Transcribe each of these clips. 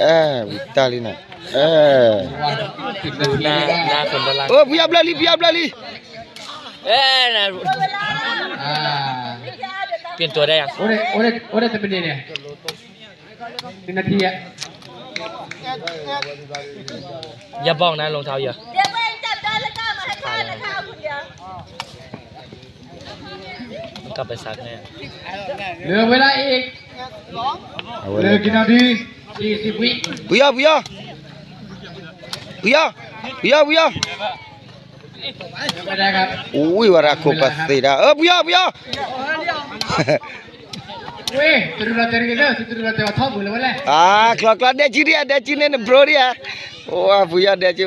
အဲ ဝံၤတၢ်လံနီၤ, အဲ အိၣ် ဖုယီၢ်ဘျၢလံ ဖုယီၢ်ဘျၢလံ, အဲ เปลี่ยนตัวได้ยัง အိၣ်ဒီး အိၣ်ဒီး တမံၤန့ၣ်န့ၣ် နထံၣ်ဧါ อย่าบอกนะรองเท้าเยอะ มันกลับไปซักแน่ เหลือเวลาอีก เหลือกี่นาที สี่สิบ วิ ဖုယီၢ် ဖုယီၢ်, ဖုယီၢ် ဖုယီၢ် ဖုယီၢ် ยังไม่ได้ครับ အိၣ်ဝဲဒၣ်ခိၣ်ပသ့ၣ်ဒၣ် เออ ဖုယီၢ် ဖုယီၢ် ဝ့ၢ် တရူးလီၤတဲာ်တဂ့ၤလၢ တရူးလီၤတဲာ်အီၤထီၣ်ပူၤလၢၤဝဲလဲၣ် အါ ကျီကျီ ဒဲကံဒံဧါ ဒဲကံန့ၣ်နဘြိဒံဧါ, အိၣ် ဖုယီၢ် ဒဲကံ,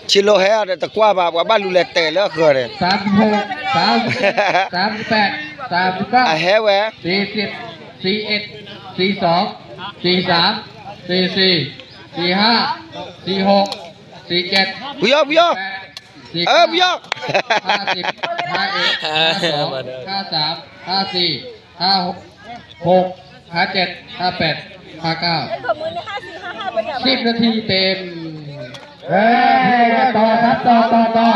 ဆံးလိၤဟဲအီၤဒီး တကွၢ်ဘၣ် ပှၤဘၣ်လူၤလဲၤတဲာ်လၢအဃၢၤန့ၣ် สามหก สาม สามแปด สามเก้า အဟဲဝဲ สี่สิบ สี่เอ็ด สี่สอง สี่สาม สี่สี่ สี่ห้า สี่หก สี่เจ็ด ဖုယီၢ် ဖုယီၢ် สี่เก้า เออ ဖုယီၢ် ห้าสิบ ห้าเอ็ด ห้าสอง ห้าสาม ห้าสี่ ห้าหก ห้าเจ็ด ห้าแปด ห้าเก้า สิบนาทีเต็ม เอ้ย ต่อครับ ต่อ ต่อ ต่อ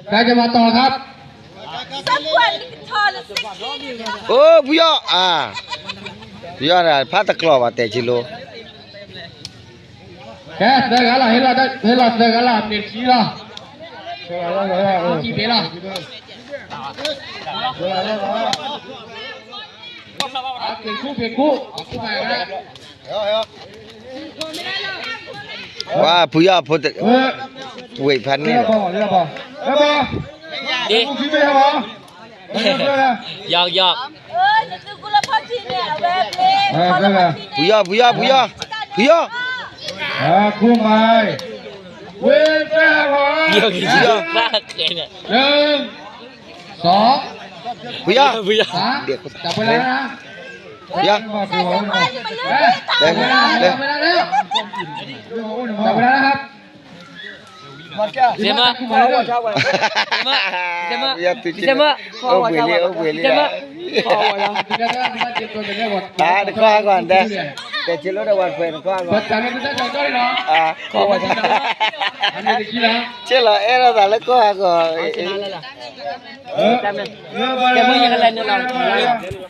ใครจะมาต่อครับ အိၣ် ဖုယီၢ် အါ ဖုယီၢ် ဖးတကျီဘၣ် တဲာ်ဆံးလိၤ ကဲ သၢဂၤလီၤ ဟ့ၣ်လီၤ ဟ့ၣ်လီၤသၢဂၤလီၤ မ့ၢ်ဆံလီၤ အီၣ်ကံဘ့လီၤ အက့ၤခူၣ်က့ၤခူၣ် အက့ၤခူၣ် ဝါ ဖုယီၢ်ဖိတ ဝ့ၢ်ဖးန့ၣ် လၢဘီ လၢဘီ လၢဘီ ဒ် ယီၢ်ယီၢ် ဖုယီၢ် ဖုယီၢ် ဖုယီၢ် ဖုယီၢ် ခူမၢ် ဝ့ၢ်ဖဲဟီ ယီၢ်ယီၢ် ဖုယီၢ် ဖုယီၢ် ဖုယီၢ် ဖုယီၢ် လဲ လဲ လဲ စ့မ စ့မ စ့မ ဖုယီၢ် တုၤစ့မ အိၣ်ဘှံးလံ အိၣ်ဘှံးလံ စ့မ တၢ်တခီဟးဂီၤဒဲး တဲဆ့လိၣ်ဒီးဝဲဖဲတခီဟးဂီၤ ခီဝဲ ဆ့လီၤအဲၣ်ဒိးသးလၢကီၢ်ဟးဂီၤ တဲမ့ၢ် တဲမ့ၢ်ယကလဲၤနုာ်လီၤ